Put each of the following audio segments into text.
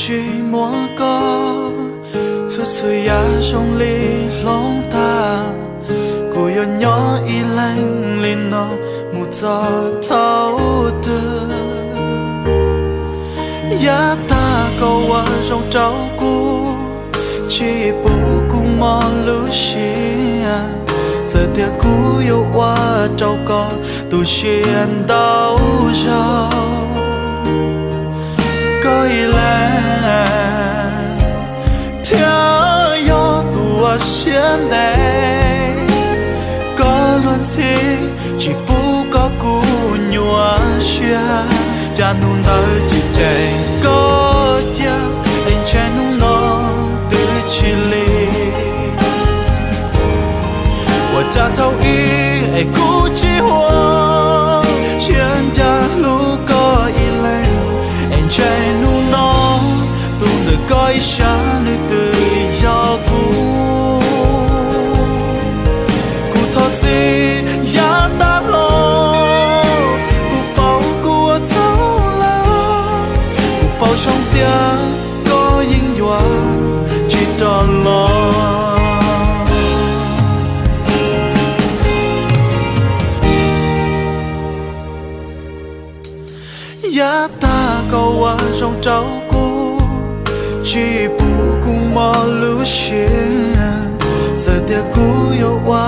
tsis muaj koj, txhua txhua yam zoo li hloov tag. Kuv yuav nyob ib leeg li no mus txog thaum twg? Yav tag koj ua zoo rau kuv, tsis pub kuv mob lub siab. Txawm tias kuv yuav ua rau koj tu siab ntau zaus, koj ib leeg thiaj yog tus uas siab ntev. Koj luag ntxhi tsis pub koj kuv nyuaj siab, cas hnub ntawd tsis ceem koj cia, es ntshe hnub no twb tsis lig. Ua cas thaum ub es kuv tsis huam, siab ncaj hlub koj ib leeg, es ntshe hnub no tus ntawm koj ib sab nws twb yog kuv. Kuv thov txim yav tag los, kuv paub kuv ua txhaum lawm, kuv paub zoo tias koj yeej yuav tsis rov los. Yav tag koj ua zoo rau kuv, tsis pub kuv mob lub siab. Txawm tias kuv yuav ua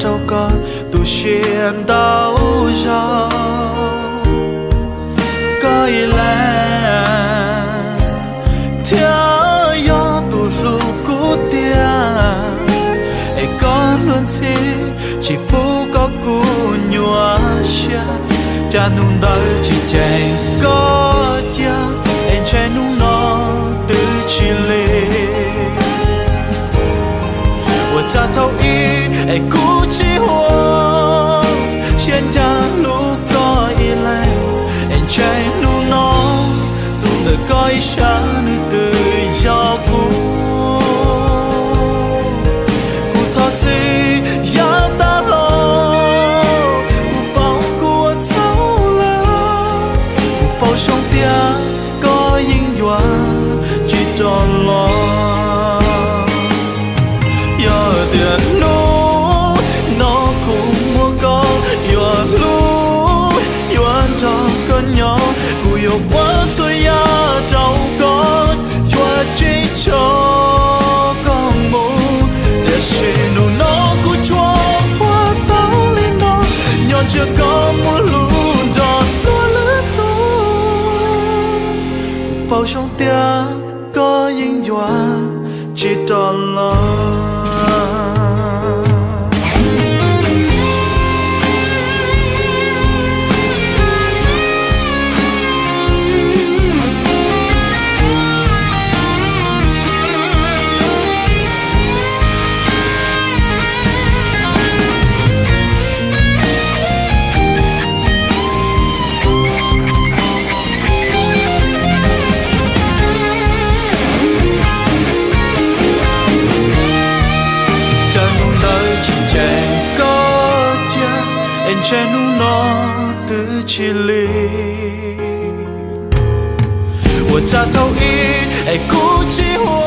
rau koj tu siab ntau zaus, koj ib leeg thiaj yog tus hlub kuv tiag. Es koj luag ntxhi tsis pub koj kuv nyuaj siab, cas hnub ntawd tsis ceem koj cia, es ntshe hnub no twb tsis lig. Ua cas thaum ub es kuv tsis huam, siab ncaj hlub koj ib leeg, es ntshe hnub no tus ntawm koj ib sab nws twb yog kuv. Kuv thov txim yav tag los, kuv paub kuv ua txhaum lawm, kuv paub zoo tias koj yeej yuav tsis rov los. Yog tias hnub no kuv muaj koj, yuav hlub yuav nrog koj nyob, kuv yuav ua txhua yam rau koj, yuav tsis tso koj mus. Tiam sis hnub no kuv tsuas ua tau li no, nyob ntsia koj muaj hlub nrog luag lwm tus. Kuv paub zoo tias koj yeej yuav tsis rov los. Cas hnub ntawd tsis ceem koj cia, es ntshe hnub no twb tsis lig. Ua cas thaum ub es kuv tsis huam,